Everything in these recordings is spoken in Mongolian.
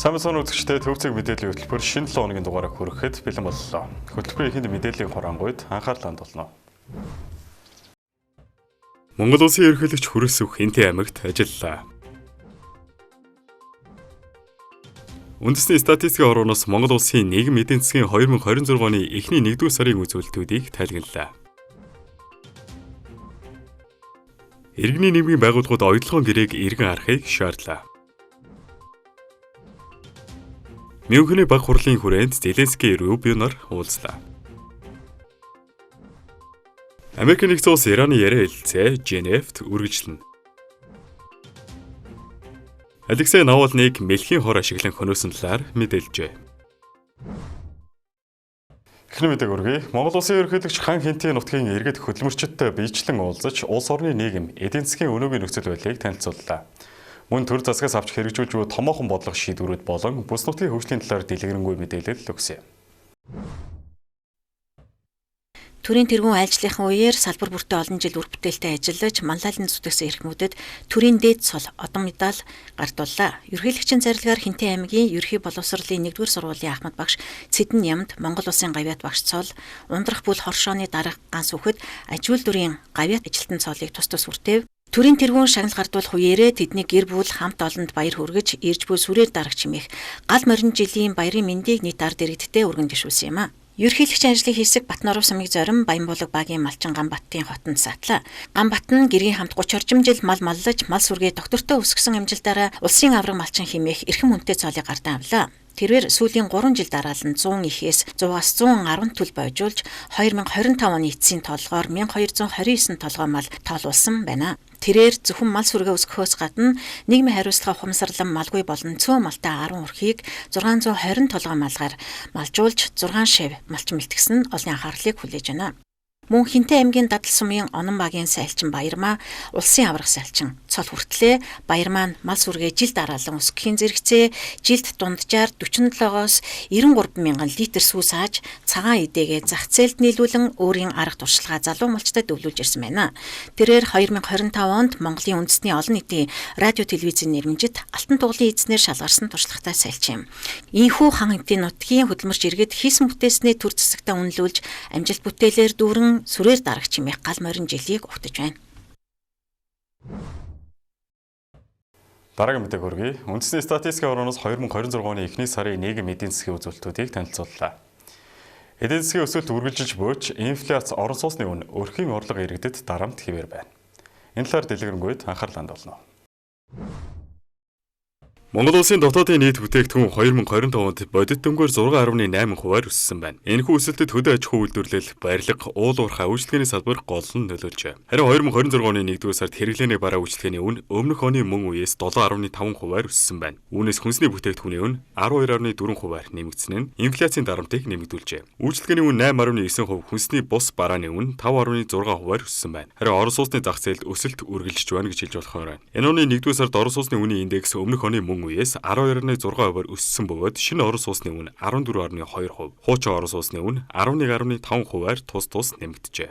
Сайн мэцэн үзэгчдээ төв цэг мэдээллийн хөтөлбөр шинэ 7 хоногийн дугаарыг хүрэхэд бэлэн боллоо. Хөтөлбөрийн эхэнд мэдээллийн хураангуйд анхаарлаа хандуулна. Монгол Улсын ерөнхийлөгч Хүрэлсүх Хинтээ аймагт ажиллалаа. Үндэсний статистикийн хорооноос Монгол Улсын нийгэм эдийн засгийн 2026 оны эхний 1-р сарын үзүүлэлтүүдийг тайлгаллаа. Иргэний нийгмийн байгууллагууд оёдлогын гэрээг эргэн харахыг шаардлаа. Мюнхений баг хурлын хүрээнд Зеленский Рубионоор уулзлаа. Америк нэгдсэн улс Ираны яриа хэлэлцээ Женевт үргэлжлэнэ. Алексей Навальныг мэлхийн хор ашиглан хөнөөсөн талаар мэдээлжээ. Эхний мэдээг өргөе. Монгол Улсын ерөнхийлөгч Хан Хэнтийн нутгийн иргэд хөдөлмөрчдтэй биечлэн уулзаж улс орны нийгэм, эдийн засгийн өнөөгийн нөхцөл байдлыг танилцууллаа. Мөн төр засгаас авч хэрэгжүүлж буй томоохон бодлого шийдвэрүүд болон бүс нутгийн хөгжлийн талаар дэлгэрэнгүй мэдээлэл өгсөн юм. Төрийн тэргуун айлчлалын үеэр салбар бүртээ олон жил үр бүтээлтэй ажиллаж манлайлан зүтгэсэн эрхмүүдэд төрийн дээд сул одон медаль гардууллаа. Ерөнхийлөгчийн зарилгаар Хинтээ аймгийн Ерөнхий боловсролын 1-р сургуулийн Ахмад багш Цэдэн Ямд, Монгол Улсын гавьяат багш Цол, Ундрах бүл хоршооны дарга ганц үхэд Ажиул дүрийн гавьяат ажилтан цолыг тус тус хүртээв. Төрийн тэргуун шагнал гардуулах үеэрээ тэдний гэр бүл хамт олонд баяр хүргэж, ирж буй сүрээр дарга чимээх гал морин жилийн баярын мэндийг нийт ард иргэдтэй өргөн дэвшүүлсэн юм а. Ерөнхийлөгчийн ажлыг хийсэг Батноров сумыг зорин Баянбуулаг багийн малчин Ганбатын хотонд сатлаа. Ганбат нь гэрийн хамт 30 орчим жил мал маллаж, мал сүргээ доктортой өсгсөн амжилтаараа улсын авраг малчин хэмээх эрхэм хүнтэй цолыг гардан авлаа. Тэрээр сүүлийн 3 жил дараалан 100 ихээс 100-аас 110 төл бойжуулж 2025 оны эцсийн толгоор 1229 толгой мал тоолуулсан байна. Тэрээр зөвхөн мал сүргээ өсгөхөөс гадна нийгмийн хариуцлага ухамсарлан малгүй болон цөөн малтай 10 өрхийг 620 толгой малгаар малжуулж 6 шив малчин бэлтгэсэн нь олонний анхаарлыг хүлээж байна. Мөн Хинтээ аймгийн Дадал сумын Онон багийн сайлчин Баярмаа улсын аврах сайлчин цол хүртлээ Баярмаа нь мал сүргээ жил дараалан өсгөхийн зэрэгцээ жилд дунджаар 47-оос 93 мянган литр сүү сааж цагаан эдээгээ зах зээлд нийлүүлэн өөрийн арга туршлагаа залуу малчдад өвлүүлж ирсэн байна. Тэрээр 2025 онд Монголын үндэсний олон нийтийн радио телевизийн нэрмжит Алтан туглын эзнэр шалгарсан туршлагатай сайлчин юм. Ийхүү хан хэнтийн нутгийн хөдөлмөрч иргэд хийсэн бүтээснээ төр засагтаа үнэлүүлж амжилт бүтээлээр дүүрэн сүрээр дарагч хэмээх гал морин жилийг угтаж байна. Дараагийн мэдээг хүргэе. Үндэсний статистикийн хорооноос 2026 оны эхний сарын нийгэм эдийн засгийн үзүүлэлтүүдийг танилцууллаа. Эдийн засгийн өсөлт үргэлжилж бууч инфляц орон сууцны үн өрхийн орлого иргэдэд дарамт хэвээр байна. Энэ талаар дэлгэрэнгүй анхаарал хандуулна. Монгол Улсын дотоодын нийт бүтээгдэхүүн 2025 онд бодит дүнгээр 6.8 хувиар өссөн байна. Энэхүү өсөлтөд хөдөө аж ахуй үйлдвэрлэл, барилга, уул уурхай үйлчилгээний салбар гол нь нөлөөлжээ. Харин 2026 оны 1-р сард хэрэглээний бараа үйлчилгээний үн өмнөх оны мөн үеэс 7.5 хувиар өссөн байна. Үүнээс хүнсний бүтээгдэхүүний үн 12.4 хувиар нэмэгдсэн нь инфляцийн дарамтыг нэмэгдүүлжээ. Үйлчилгээний үн 8.9%, хүнсний бус барааны үн 5.6 хувиар өссөн байна. Харин орон сууцны зах зээлд өсөлт үргэлжлэж байна гэж хэлж болохоор байна. Энэ оны 1-р сард орон сууцны үнийн индекс өмнөх оны мөн үеэс 12.6%-аар өссөн бөгөөд шинэ орон сууцны үн 14.2%, хуучин орон сууцны үн 11.5 хувиар тус тус нэмэгджээ.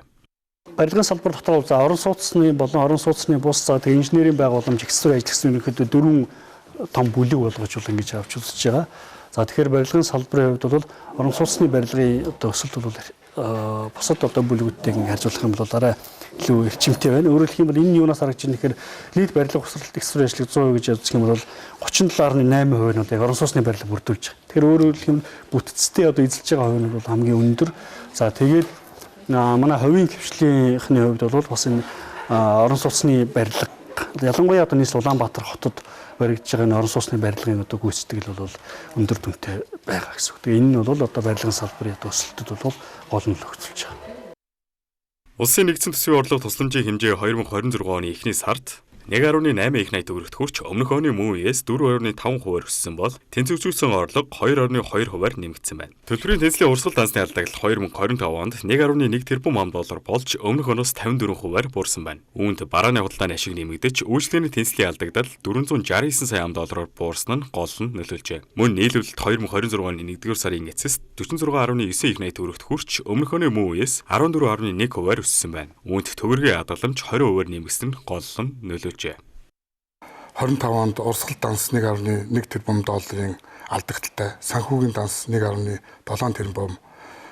Барилгын салбар дотор за орон сууцны болон орон сууцны бус за тэг инженерийн байгууламж их суурь ажил гэсэн ерөнхийдөө дөрвөн том бүлэг болгож бол ингэж авч үзэж байгаа. За тэгэхээр барилгын салбарын хувьд бол орон сууцны барилгын одоо өсөлт бол бусад одоо бүлгүүдтэйг харьцуулах юм бол арай илүү эрчимтэй байна. Өөрөөр хэлэх юм бол энэ юунаас харагдаж байна гэхээр нийт барилга ухамсарлалт их суурь ажлыг 100% гэж үзэх юм бол 37.8% нь бол яг орон сууцны барилга бүрдүүлж байгаа. Тэгэхээр өөрөөр хэлэх юм бүтцтэй одоо эзэлж байгаа хувь нь бол хамгийн өндөр. За тэгээд манай хувийн хвшлийнхний хувьд бол бас энэ орон сууцны барилга ялангуяа одоо нийслэл Улаанбаатар хотод баригдаж байгаа энэ орон сууцны барилгын одоо гүйцэтгэл бол өндөр дүнтэй байгаа гэсэн үг. Тэгээ энэ нь бол одоо барилгын салбарын одоо өсөлтөд бол гол нь нөхцөлж байгаа. Улсын нэгдсэн төсвийн орлого тусламжийн хэмжээ 2026 оны эхний сард 1.8 их 80 төгрөгт хүрч өмнөх оны мөн үеэс 4.5 хувиар өссөн бол тэнцвэржүүлсэн орлого 2.2 хувиар нэмэгдсэн байна. Төлбөрийн тэнцлийн урсгал дансны алдагдал 2025 онд 1.1 тэрбум ам доллар болж өмнөх оноос 54 хувиар буурсан байна. Үүнд барааны худалдааны ашиг нэмэгдэж үйлчилгээний тэнцлийн алдагдал 469 сая ам доллараар буурсан нь гол нь нөлөөлжээ. Мөн нийлүүлэлт 2026 оны 1-р сарын эцэст 46.9 их 80 төгрөгт хүрч өмнөх оны мөн үеэс 14.1 хувиар өссөн байна. Үүнд төгрөгийн хадгаламж 20 хувиар нэмэгдсэн нь гол нь нөлөөлжээ. 25 онд урсгал данс 1.1 тэрбум долларын алдагдaltaй. Санхүүгийн данс 1.7 тэрбум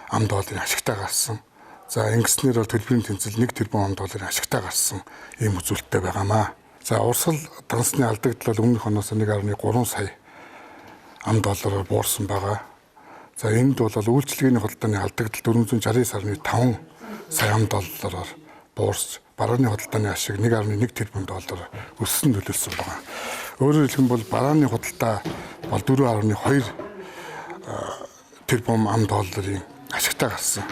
ам долларын ашигтай гарсан. За ингэснээр бол төлбөрийн тэнцэл 1 тэрбум ам долларын ашигтай гарсан ийм үзүүлэлттэй байгаамаа. За урсгал дансны алдагдал бол өмнөх оноос 1.3 сая ам доллараар буурсан байгаа. За энд бол үйлчилгээний худалдааны алдагдал 469.5 сая ам доллараар буурч барааны худалдааны ашиг 1.1 тэрбум доллар өссөн төлөвлөсөн байгаа. Өөрөөр хэлэх юм бол барааны худалдаа бол 4.2 тэрбум ам долларын ашигтай гарсан.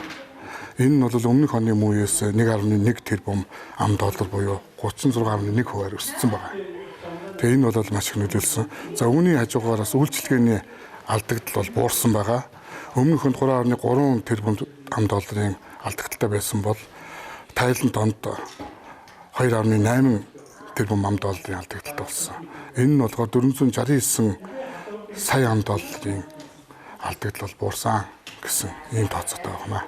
Энэ нь бол өмнөх оны мөн үеэс 1.1 тэрбум ам доллар буюу 36.1 хувиар өссөн байгаа. Тэгээ энэ бол маш их нөлөөлсөн. За үүний хажуугаараас үйлчилгээний алдагдал бол буурсан байгаа. Өмнөх нь 3.3 тэрбум ам долларын алдагдaltaй байсан бол Тайланд онд 2.8 тэрбум ам долларын алдагдaltaй болсон. Энэ нь болохоор 469 сая ам долларын алдагдал бол буурсан гэсэн ийм тооцоотой байна.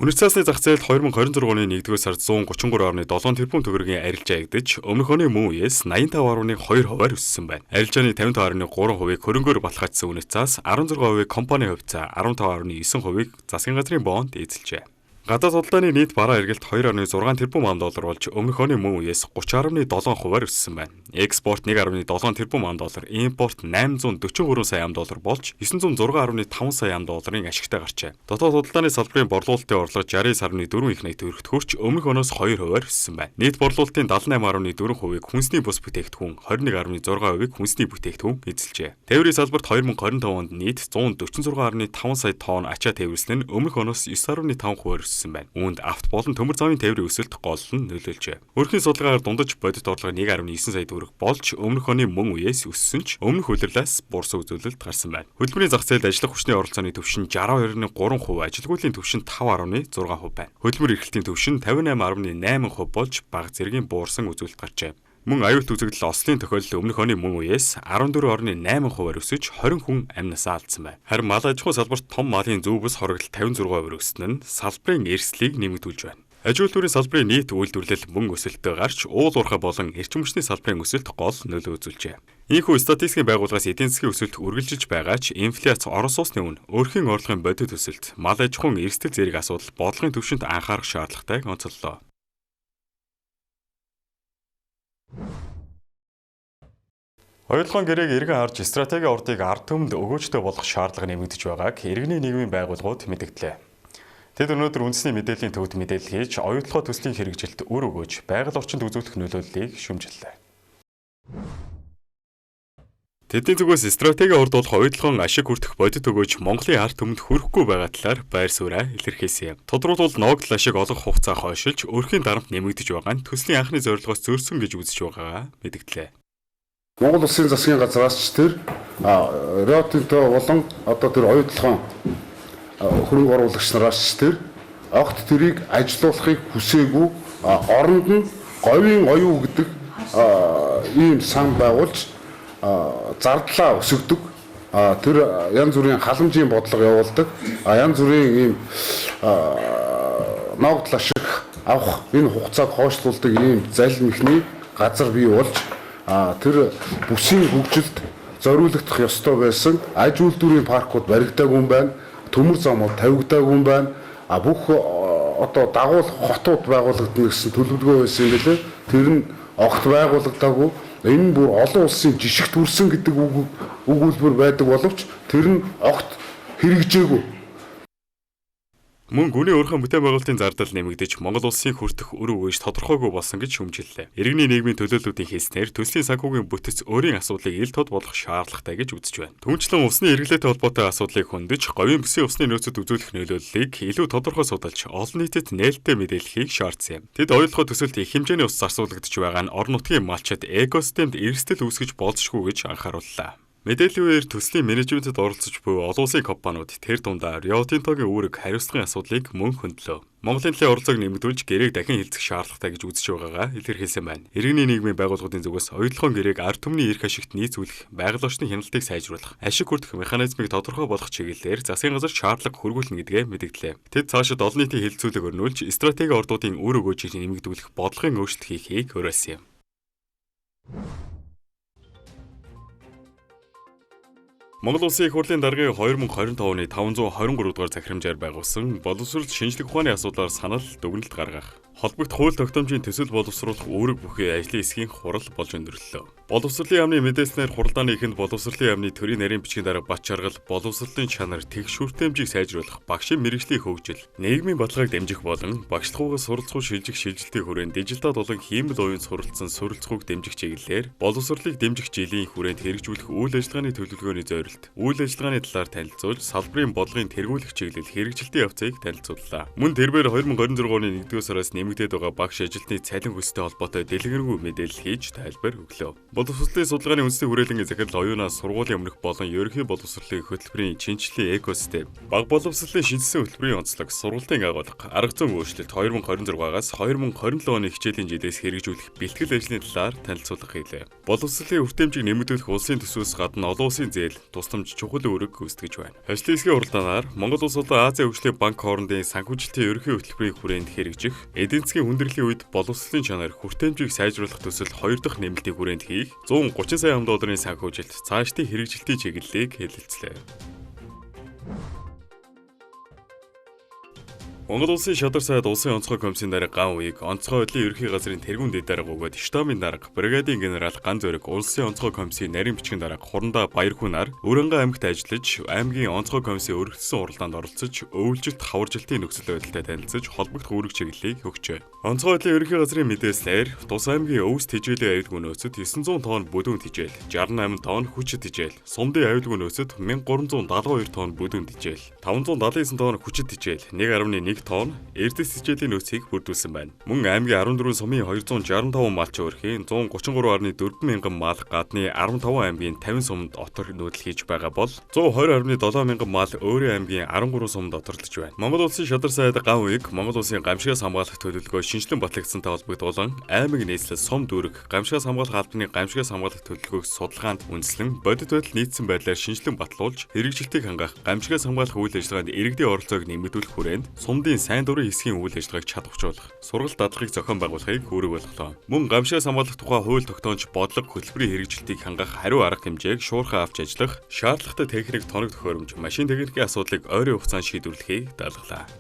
Үнэт цаасны зах зээлд 2026 оны 1-р сард 133.7 тэрбум төгрөгийн арилжаа ягдаж, өмнөх оны мөн үеэс 85.2 хувиар өссөн байна. Арилжааны 55.3%-ийг хөрөнгөөр баталгаажсан үнэт цаас, 16%-ийг компани хувьцаа, 15.9%-ийг засгийн газрын бонд эзэлжээ. Гадаад худалдааны нийт бараа эргэлт 2.6 тэрбум ам доллар болж өмнөх оны мөн үеэс 30.7 хувиар өссөн байна. Экспорт 1.7 тэрбум ам доллар, импорт 843 сая ам доллар болж 906.5 сая ам долларын ашигтай гарчээ. Дотоод худалдааны салбарын борлуулалтын орлого 69.4 их 80 төгрөгт хүрч өмнөх оноос 2 хувиар өссөн байна. Нийт борлуулалтын 78.4%-ийг хүнсний бус бүтээгдэхүүн, 21.6%-ийг хүнсний бүтээгдэхүүн эзэлжээ. Тээврийн салбарт 2025 онд нийт 146.5 сая тонн ачаа тээвэрлсэн нь өмнөх оноос 9.5 хувиар өссөн байна. Үүнд авто болон төмөр замын тээврийн өсөлт гол нь нөлөөлжээ. Өрхийн судалгаагаар дундаж бодит орлого 1.9 сая төгрөг болж өмнөх оны мөн үеэс өссөн ч өмнөх улирлаас буурсан үзүүлэлт гарсан байна. Хөдөлмөрийн зах зээлд ажиллах хүчний оролцооны түвшин 62.3%, ажилгүйдлийн түвшин 5.6% байна. Хөдөлмөр эрхлэлтийн түвшин 58.8% болж бага зэргийн буурсан үзүүлэлт гарчээ. Мөн аюулт үзэгдэл ослын тохиолдол өмнөх оны мөн үеэс 14.8 хувиар өсөж 20 хүн амь насаа алдсан байна. Харин мал аж ахуйн салбарт том малын зүү бус хорогдол 56 хувиар өссөн нь салбарын эрсдлийг нэмэгдүүлж байна. Аж үйлдвэрийн салбарын нийт үйлдвэрлэл мөн өсөлтөд гарч уул уурхай болон эрчим хүчний салбарын өсөлт гол нөлөө үзүүлжээ. Ийхүү статистикийн байгууллагаас эдийн засгийн өсөлт үргэлжилж байгаа ч инфляц, орон сууцны үн, өрхийн орлогын бодит өсөлт, мал аж ахуйн эрсдэл зэрэг асуудал бодлогын түвшинд анхаарах шаардлагатайг онцоллоо. Оюулгын гэрээг эргэн харж стратегийн ордыг ард түмэнд өгөөжтэй болгох шаардлага нэмэгдэж байгааг иргэний нийгмийн байгууллагууд мэдгдлээ. Тэд өнөөдөр үндэсний мэдээллийн төвд мэдээлэл хийж, оюутлогоо төслийн хэрэгжилт үр өгөөж, байгаль орчинд үзүүлэх нөлөөллийг шүүмжиллээ. Тэдний зүгээс стратегийн орд болох оюутлогын ашиг хүртэх бодит өгөөж Монголын ард түмэнд хүрэхгүй байгаа талаар байр сууриа илэрхийлсэн юм. Тодорхойлбол ногдол ашиг олох хугацаа хойшилж, өрхийн дарамт нэмэгдэж байгаа нь төслийн анхны зорилгоос зөрсөн гэж үзэж байгаагаа мэдгдлээ. Монгол Улсын засгийн газраас ч тэр Рио Тинто болон одоо тэр оюутлогын хөрөнгө оруулагч нараас ч тэр огт тэрийг ажилуулахыг хүсээгүй, оронд нь говийн оюу гэдэг ийм сан байгуулж зардлаа өсгөдөг, тэр янз бүрийн халамжийн бодлого явуулдаг, янз бүрийн ийм ногдол ашиг авах энэ хугацааг хойшлуулдаг ийм залмихний газар бий болж тэр бүсийн хөгжилд зориулагдах ёстой байсан аж үйлдвэрийн паркууд баригдаагүй юм байна, төмөр замууд тавигдаагүй юм байна, бүх одоо дагуул хотууд байгуулагдана гэсэн төлөвлөгөө байсан юм билээ. Тэр нь огт байгуулагдаагүй. Энэ нь бүр олон улсын жишгт хүрсэн гэдэг өгүүлбэр байдаг боловч тэр нь огт хэрэгжээгүй. Мөн гүний өөрхөн бүтээн байгуулалтын зардал нэмэгдэж Монгол улсын хүртэх үр өгөөж тодорхойгүй болсон гэж шүүмжиллээ. Иргэний нийгмийн төлөөллүүдийн хэлснээр төслийн санхүүгийн бүтэц өөрийн асуудлыг ил тод болгох шаардлагатай гэж үзэж байна. Түүнчлэн усны эргэлээтэй холбоотой асуудлыг хөндөж, говийн бүсийн усны нөөцөд үзүүлэх нөлөөллийг илүү тодорхой судалж, олон нийтэд нээлттэй мэдээлэхийг шаардсан юм. Тэд оюулгын төсөлд их хэмжээний ус зарцуулагдаж байгаа нь орон нутгийн малчид экосистемд эрсдэл үүсгэж болзошгүй гэж анхаарууллаа. Мэдээллийн үеэр төслийн менежментэд оролцож буй олон улсын компаниуд тэр дундаа Рио Тинтогийн үүрэг хариуцлагын асуудлыг мөн хөндлөө. Монголын төлөө оролцоог нэмэгдүүлж гэрээг дахин хилцэх шаардлагатай гэж үзэж байгаагаа илэрхийлсэн байна. Иргэний нийгмийн байгууллагуудын зүгээс оюутлогын гэрээг ард түмний эрх ашигт нийцүүлэх, байгаль орчны хяналтыг сайжруулах, ашиг хүртэх механизмыг тодорхой болгох чиглэлээр засгийн газар шаардлага хөргүүлнэ гэдгээ мэдгдлээ. Тэд цаашид олон нийтийн хилцүүлэг өрнүүлж, стратегийн ордуудын үр өгөөжийг нэмэгдүүлэх бодлогын өөрчлөлт хийхийг уриалсан юм. Монгол Улсын Их Хурлын даргын 2025 оны 523 дугаар захирамжаар байгуулсан боловсрол шинжлэх ухааны асуудлаар санал дүгнэлт гаргах, холбогдох хууль тогтоомжийн төсөл боловсруулах үүрэг бүхий ажлын хэсгийн хурал болж өндөрлөлөө. Боловсролын яамны мэдээлснээр хуралдааны эхэнд боловсролын яамны төрийн нарийн бичгийн дарга Батчаргал боловсролын чанар, тэгш хүртээмжийг сайжруулах, багшийн мэргэжлийн хөгжил, нийгмийн баталгааг дэмжих болон багшлахуйгаас суралцахуй шилжих шилжилтийн хүрээнд дижитал болон хиймэл оюун суралцсан суралцахуйг дэмжих чиглэлээр боловсролыг дэмжих жилийн хүрээнд хэрэгжүүлэх үйл ажиллагааны төлөвлөгөөний зорилт, үйл ажиллагааны талаар танилцуулж, салбарын бодлогын тэргүүлэх чиглэл хэрэгжилтийн явцыг танилцууллаа. Мөн тэрбээр 2026 оны 1-р сараас нэмэгдээд байгаа багш ажилтны цалин хөлстэй холбоотой дэлгэрэнгүй мэдээлэл хийж тайлбар өглөө. Боловсролын судалгааны үндэсний хүрээлэнгийн захирал оюунаас сургуулийн өмнөх болон ерөнхий боловсролын хөтөлбөрийн чинчлийн экосистем, баг боловсролын шинжилсэн хөтөлбөрийн онцлог, сургалтын агуулга, арга зүйн өөрчлөлт 2026-аас 2027 оны хичээлийн жилээс хэрэгжүүлэх бэлтгэл ажлын талаар танилцуулга хийлээ. Боловсролын хүртээмжийг нэмэгдүүлэх улсын төсвөөс гадна олон улсын зээл, тусламж чухал үүрэг гүйцэтгэж байна. Ажлын хэсгийн хуралдаанаар Монгол улс болон Азийн хөгжлийн банк хоорондын санхүүжилтийн ерөнхий хөтөлбөрийн хүрээнд хэрэгжих эдийн засгийн хүндрэлийн үед боловсролын чанар хүртээмжийг сайжруулах төсөл 2 дахь нэмэлтийн хүрээнд хийх 130 сая ам долларын санхүүжилт цаашдын хэрэгжилтийн чиглэлийг хэлэлцлээ. Монгол Улсын шадар сайд Улсын онцгой комиссийн дарга Ган Уийг онцгой байдлын ерөнхий газрын тэргүүн дэд дарга бөгөөд штабын дарга, бригадын генерал Ган Зориг, Улсын онцгой комиссийн нарийн бичгийн дарга Хурандаа Баярхүү нар Өрөнгө аймагт ажиллаж, аймгийн онцгой комиссийн өргөдсөн уралдаанд оролцож, өвөлжилт хаваржилтын нөхцөл байдалтай танилцаж, холбогдох үүрэг чиглэлийг өгчээ. Онцгой байдлын ерөнхий газрын мэдээлснээр Тус аймгийн өвс тэжээлийн аюулгүй нөөцөд 900 тонн бүдүүн тэжээл, 68 тонн хүчит тэжээл, сумдын аюулгүй нөөцөд 1372 тонн бүдүүн тэжээл, 579 тонн хүчит тэжээл, 1.1 тонн эрдэс хичээлийн нөөцийг бүрдүүлсэн байна. Мөн аймгийн 14 сумын 265 малчин өрхийн 133.4 мянган мал гадны 15 аймгийн 50 сумд отор нүүдэл хийж байгаа бол 120.7 мянган мал өөрийн аймгийн 13 сумд оторлож байна. Монгол Улсын шадар сайд Ган Уийг Монгол Улсын гамшигаас хамгаалах төлөвлөгөө шинжилэн батлагдсантай холбогдуулан аймаг нийслэл сум дүүрэг гамшигаас хамгаалах албаны гамшигаас хамгаалах төлөвлөгөөг судалгаанд үндэслэн бодит байдал нийцсэн байдлаар шинжилэн батлуулж хэрэгжилтийг хангах гамшигаас хамгаалах үйл ажиллагаанд иргэдийн оролцоог нэмэгдүүлэх хүрээнд сумдын сайн дурын хэсгийн үйл ажиллагааг чадваржуулах, сургалт дадлагыг зохион байгуулахыг үүрэг болголоо. Мөн гамшигаас хамгаалах тухай хууль тогтоомж бодлого хөтөлбөрийн хэрэгжилтийг хангах хариу арга хэмжээг шуурхай авч ажиллах, шаардлагатай техник тоног төхөөрөмж, машин техникийн асуудлыг ойрын хугацаанд шийдвэрлэхийг даалгалаа.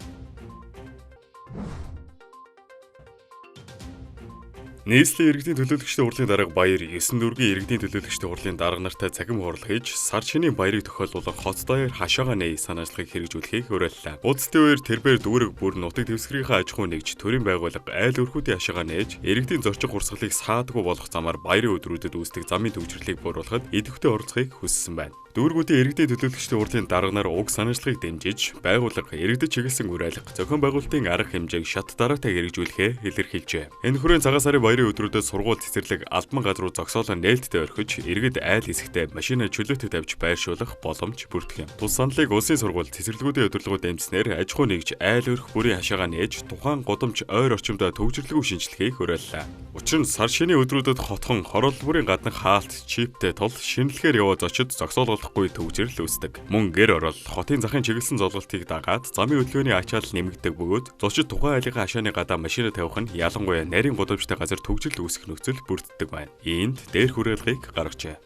Нийслэлийн иргэдийн төлөөлөгчдийн хурлын дарга Баяр 9 дүүргийн иргэдийн төлөөлөгчдийн хурлын дарга нартай цахим хурал хийж сар шинийн баярыг тохиолдуулан хот даяар хашаага нээ санаачлахыг хэрэгжүүлэхийг уриаллаа. Уулзалтын үеэр тэрбээр дүүрэг бүр нутаг дэвсгэрийнхээ аж ахуй нэгж, төрийн байгууллага, айл өрхүүдийн хашаага нээж иргэдийн зорчих урсгалыг саадгүй болох замаар баярын өдрүүдэд үүсдэг замын төвжирлийг бууруулахад идэвхтэй оролцохыг хүссэн байна. Дүүргүүдийн иргэдийн төлөөлөгчдийн хурлын дарга нар уг санаачлагыг дэмжиж, байгууллага, иргэдэд чиглэсэн уриалга, зохион байгуулалтын арга хэмжээг шат дараатай хэрэгжүүлэхээ илэрхийлжээ. Энэ хүрээнд цагаан сарын баярын өдрүүдэд сургууль цэцэрлэг албан газруу зогсоолоо нээлттэй орхиж, иргэд айл хэсэгтээ машина чөлөөтэй тавьж байршуулах боломж бүрдэх юм. Тус саналыг улсын сургууль цэцэрлэгүүдийн удирдлагууд дэмжснээр аж ахуй нэгж айл өрх бүрийн хашаагаа нээж, тухайн гудамж ойр орчимдоо төвжирлгүй шинжлэхийг уриаллаа. Учир нь сар шинийн өдрүүдэд хотхон хороол бүрийн гаднах хаалт чиптэй тул шинэлгээр яваа зочид зогсоол болохгүй төвжирэл үүсдэг. Мөн гэр орол хотын захын чиглэсэн золголтыг дагаад замын хөдөлгөөний ачаал нэмэгддэг бөгөөд зочид тухайн айлынхаа хашааны гадаа машина тавих нь ялангуяа нарийн гудамжтай газар төвжирэл үүсэх нөхцөл бүрддэг байна. Иймд дээрх уриалгыг гаргажээ.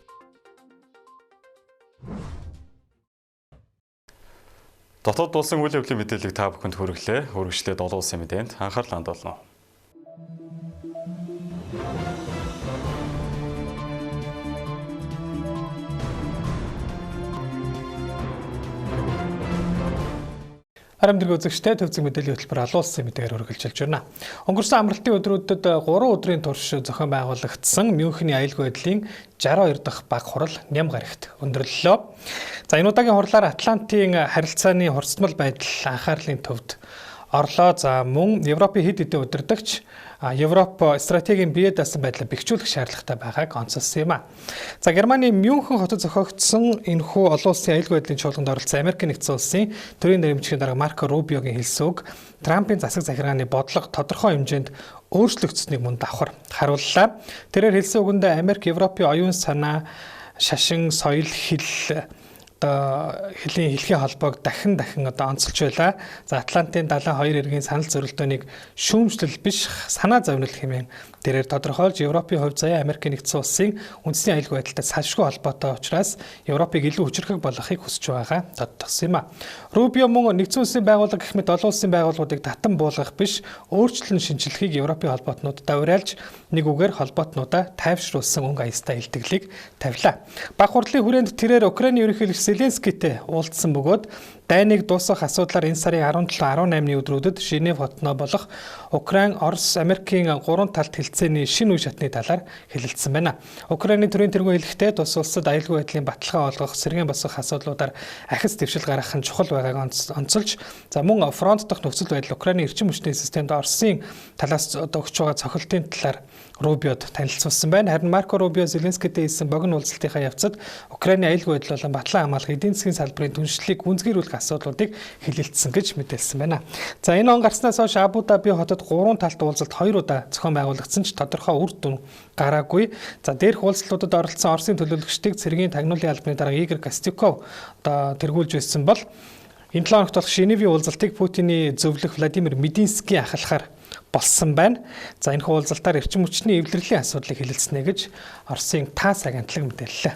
Дотоод улсын үйл явдлын мэдээллийг та бүхэнд хүргэлээ. Үргэлжлээд олон улсын мэдээнд анхаарал хандуулна. Харин үзэгчтэй төв зэг мэдээллийн хөтөлбөр олон улсын мэдээгээр үргэлжилж байна. Өнгөрсөн амралтын өдрүүдэд 3 өдрийн турш зохион байгуулагдсан Мюнхений аюулгүй байдлын 62 дахь баг хурал Ням гарагт өндөрлөлөө. За энэ удаагийн хурлаар Атлантын харилцааны хурцтмал байдал анхаарлын төвд орлоо. За мөн Европын хэд хэдэн удирдагч Европ стратегийн бие даасан байдлаа бэхжүүлэх шаардлагатай байгааг онцолсон юм а. За Германы Мюнхен хотод зохиогдсон энэхүү олон улсын аюулгүй байдлын чуулганд оролцсон Америк нэгдсэн улсын төрийн нэрмжийн дарга Марко Рубиогийн хэлсэн үг Трампын засаг захиргааны бодлого тодорхой хэмжээнд өөрчлөгдсөнийг мөн давхар харууллаа. Тэрээр хэлсэн үгэндээ Америк, Европын оюун санаа, шашин, соёл, хэл одоо хэлхийн холбоог дахин одоо онцолж байлаа. За Атлантын 72 эргийн санал зөрөлдөөнийг шүүмжлэл биш санаа зовнил хэмээн тэрээр тодорхойлж Европын хувь заяа Америк нэгдсэн улсын үндэсний аюулгүй байдалтай салшгүй холбоотой учраас Европыг илүү хүчирхэг болгохыг хүсэж байгаагаа тодтогсон юм а. Рубио мөн нэгдсэн улсын байгууллага гэх мэт олон улсын байгууллагуудыг татан буулгах биш өөрчлөн шинчлэхийг Европын холбоотнуудад уриалж нэг үгээр холбоотнуудаа тайвшруулсан өнгө аястай илтгэлийг тавилаа. Баг хурлын хүрээнд тэрээр Украины ерөнхийлөгч Зеленскийтэй уулзсан бөгөөд дайныг дуусгах асуудлаар энэ сарын 17, 18-ны өдрүүдэд Женев хотноо болох Украин, Орос, Америкийн гурван талт хэлцээний шинэ үе шатны талаар хэлэлцсэн байна. Украины төрийн тэргүүн хэлэхдээ тус улсад аюулгүй байдлын баталгаа олгох, сэргээн босгох асуудлуудаар ахиц дэвшил гаргах нь чухал байгааг онцолж, за мөн фронт дахь нөхцөл байдал Украины эрчим хүчний системд Оросын талаас одоо өгч байгаа цохилтын талаар Рубиод танилцуулсан байна. Харин Марко Рубио Зеленскийтэй хийсэн богино уулзалтынхаа явцад Украины аюулгүй байдал болон батлан хамгаалах эдийн засгийн салбарын түншлэлийг гүнзгийрүүлэх асуудлуудыг хэлэлцсэн гэж мэдээлсэн байна. За энэ он гарснаас хойш Абу Даби хотод гурван талт уулзалт хоёр удаа зохион байгуулагдсан ч тодорхой үр дүн гараагүй. За дээрх уулзалтуудад оролцсон Оросын төлөөлөгчдийг цэргийн тагнуулын албаны дарга Игорь Костюков одоо тэргүүлж байсан бол энэ 7 хоногт болох Женевийн уулзалтыг Путиний зөвлөх Владимир Мединский ахлахаар болсон байна. За энэ уулзалтаар эрчим хүчний эвлэрлийн асуудлыг хэлэлцэнэ гэж Оросын ТАСС агентлаг мэдээллээ.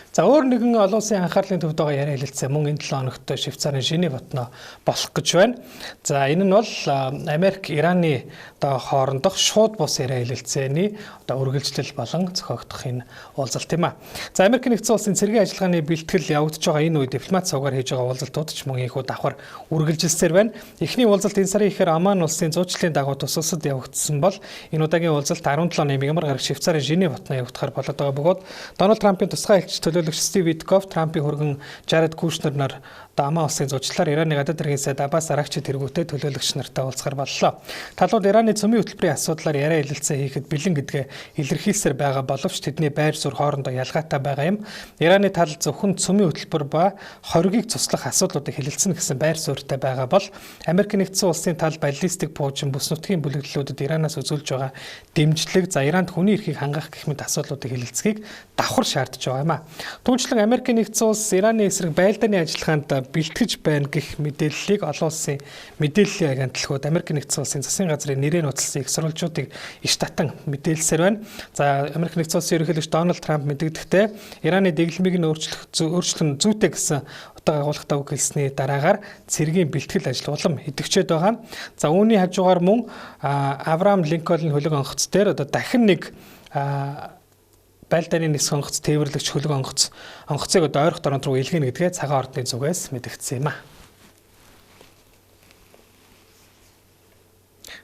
За өөр нэгэн олон улсын анхаарлын төвд байгаа яриа хэлэлцээ мөн энэ 7 хоногт Швейцарын Женев хотноо болох гэж байна. За энэ нь бол Америк, Ираны одоо хоорондох шууд бус яриа хэлэлцээний одоо үргэлжлэл болон зохиогдох энэ уулзалт юм а. За Америк нэгдсэн улсын цэргийн ажиллагааны бэлтгэл явагдаж байгаа энэ үед дипломат суугаар хийж байгаа уулзалтууд ч мөн ийхүү давхар үргэлжилсээр байна. Эхний уулзалт энэ сарын ихээр Оман улсын зуучлалын дагуу тус улсад явагдсан бол энэ удаагийн уулзалт 17 оны мягмар гараг Швейцарын Женев хотноо явагдахаар болоод байгаа бөгөөд Дональд Трампын тусгай элч төлөөлөгч Стив Виткоф, Трампын хөргөн Жаред Кушнер нар одоо Оман улсын зуучлалаар Ираны гадаад хэргийн сайд Аббас Арагчи тэргүүтэй төлөөлөгч нартай уулзахар боллоо. Талууд Ираны цөмийн хөтөлбөрийн асуудлаар яриа хэлэлцээ хийхэд бэлэн гэдгээ илэрхийлсээр байгаа боловч тэдний байр суурь хоорондоо ялгаатай байгаа юм. Ираны тал зөвхөн цөмийн хөтөлбөр ба хоргийг цуслах асуудлуудыг хэлэлцэнэ гэсэн байр суурьтай байгаа бол Америк нэгдсэн улсын тал баллистик пуужин бүс нутгийн бүлэглэлүүдэд Иранаас үзүүлж байгаа дэмжлэг, за Иранд хүний эрхийг хангах гэх мэт асуудлуудыг хэлэлцэхийг давхар шаардж байгаа юм а. Түүнчлэн Америк нэгдсэн улс Ираны эсрэг байлдааны ажиллагаанд бэлтгэж байна гэх мэдээллийг олон улсын мэдээллийн агентлагууд Америк нэгдсэн улсын засгийн газрын нэрээ нууцлсан их сурвалжуудыг иш татан мэдээлсээр байна. За Америк нэгдсэн улсын ерөнхийлөгч Дональд Трамп мэдэгдэхдээ Ираны дэглэмийг нь өөрчлөх нь зүйтэй гэсэн утга агуулгатай үг хэлсний дараагаар цэргийн бэлтгэл ажил улам идэвхжээд байгаа. За үүний хажуугаар мөн Авраам Линкольн хөлөг онгоц дээр одоо дахин нэг байлдааны нисэх онгоц, тээвэрлэгч хөлөг онгоцыг одоо ойрох дорнод руу илгээнэ гэдгээ цагаан ордны зүгээс мэдэгдсэн юм а.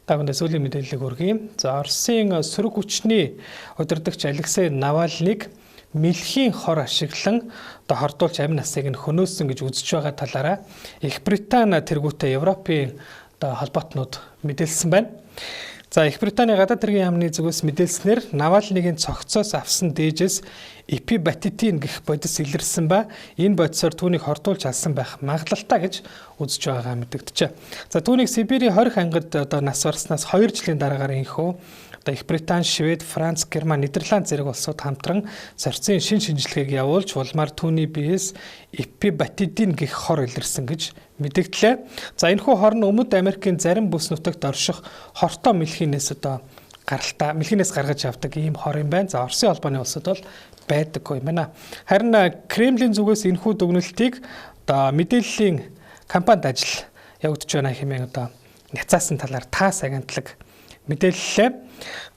Та бүхэндээ сүүлийн мэдээллийг хүргэе. За Оросын сөрөг хүчний удирдагч Алексей Навальныг мэлхийн хор ашиглан одоо хордуулж амь насыг нь хөнөөсөн гэж үзэж байгаа талаараа Их Британи тэргүүтээ Европын одоо холбоотнууд мэдээлсэн байна. За Их Британий гадаад хэргийн яамны зүгээс мэдээлснээр Навальныгийн цогцоос авсан дээжээс эпибатитин гэх бодис илэрсэн ба энэ бодисоор түүнийг хордуулж алсан байх магадлалтай гэж үзэж байгаа мэдэгджээ. За түүнийг Сибирийн 20 ангид одоо нас барснаас 2 жилийн дараагаар инхүү одоо Их Британи, Швед, Франц, Герман, Нидерланд зэрэг улсууд хамтран сорьцын шин шинжилгээг явуулж улмаар түүний биеэс эпибатидин гэх хор илэрсэн гэж мэдэгдлээ. За энэхүү хор нь Өмнөд Америкийн зарим бүс нутагт орших хортой мэлхийнээс одоо гаралтай мэлхийнээс гаргаж авдаг ийм хор юм байна. За Оросын холбооны улсад бол байдаггүй юм байна. Харин Кремлийн зүгээс энэхүү дүгнэлтийг одоо мэдээллийн компанид ажил явагдаж байна хэмээн одоо няцаасан талаар ТАСС агентлаг мэдээллээ.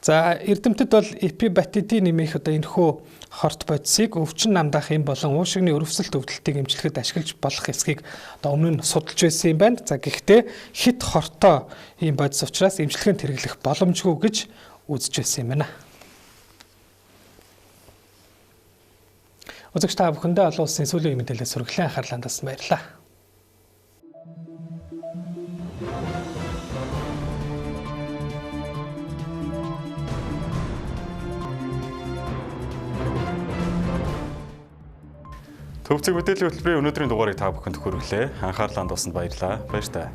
За эрдэмтэд бол эпибатидин нэмэх одоо энэхүү хорт бодисыг өвчин намдаах юм болон уушигны өрөвсөлт өвдөлтийг эмчлэхэд ашиглаж болох эсхийг одоо өмнө нь судалж байсан юм байна. За гэхдээ хит хортой ийм бодис учраас эмчилгээнд хэрэглэх боломжгүй гэж үзэж байсан юм байна. Үзэгч та бүхэндээ олон улсын сүүлийн мэдээлэл хүргэлээ. Анхаарлаа хандуулсан баярлалаа. Төвцөг мэдээллийн хөтөлбөрийн өнөөдрийн дугаарыг та бүхэнд хүргэлээ. Анхаарлаа хандуулсанд баярлалаа. Баяртай.